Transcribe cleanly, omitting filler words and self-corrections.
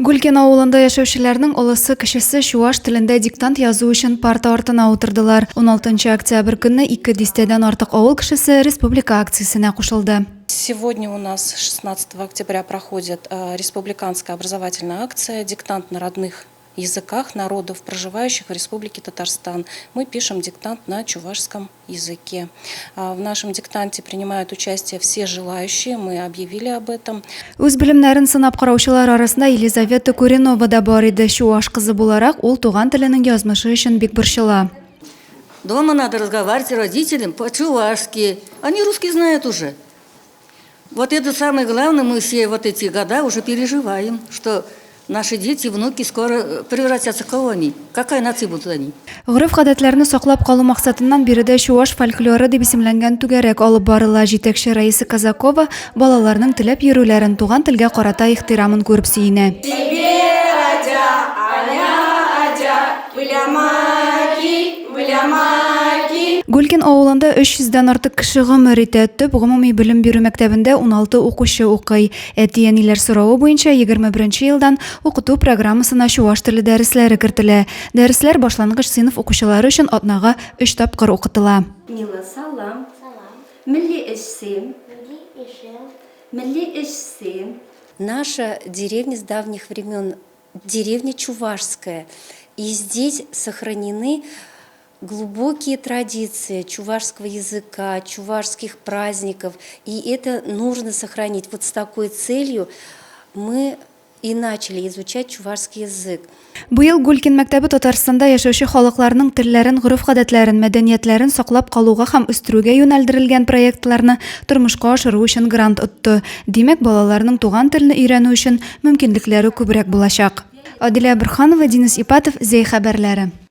Гүлкин авылында яшәүчеләрнең олысы-кечесе чуаш телендә диктант язу өчен парта артына утырдылар. Уналтынчы октябрь көнне ике дистәдән артык авыл кешесе республика акциясенә кушылды. Сегодня у нас, шестнадцатого октября, проходит республиканская образовательная акция «Диктант на родных языках народов, проживающих в Республике Татарстан». Мы пишем диктант на чувашском языке. В нашем диктанте принимают участие все желающие, мы объявили об этом. Үз белемнәрен сынап караучылар арасында Елизавета Куринова да бар иде. Чуаш кызы буларак, ул туган теленең язмышы өчен бик борчыла. Дома надо разговаривать с родителями по-чувашски. Они русский знают уже. Вот это самое главное, мы все вот эти года уже переживаем, что наши дети, внуки скоро э, превратятся в кого они? Какая нация будут они? Гореф-гадәтләрне саклап калу максатыннан биредә Чуаш фольклоры дип исемләнгән түгәрәк алып барыла. Җитәкче Раиса Казакова балаларның теләп йөрүләрен, туган телгә карата ихтирамын күреп сөенә. Гулькин авылында 300 дән артык кеше гомер итә. Төп гомуми белем бирү мәктәбендә 16 укучы укый. Әти-әниләр соравы буенча 21 нче елдан укыту программасына чуаш теле дәресләре кертелә. Дәресләр башлангыч сыйныф укучылары өчен атнага өч тапкыр укытыла. Мила, салам. Салам. Милли эшсем. Милли эшем. Милли эшсем. Наша деревня с давних времен деревня Чувашская. И здесь сохранены глубокие традиции чувашского языка, чувашских праздников. И это нужно сохранить. Вот с такой целью мы и начали изучать чувашский язык. Быел Гулькин мәктәбе Татарстанда яшәүче халыкларның телләрен, гореф-гадәтләрен, мәдәниятләрен саклап калуга һәм үстерүгә юнәлдерелгән проектларны тормышка ашыру өчен грант отты. Димәк, балаларның туган телне өйрәнү өчен мөмкинлекләре күбрәк булачак. Адилә Борһанова, Динис Ипатов, Зәй хәбәрләре.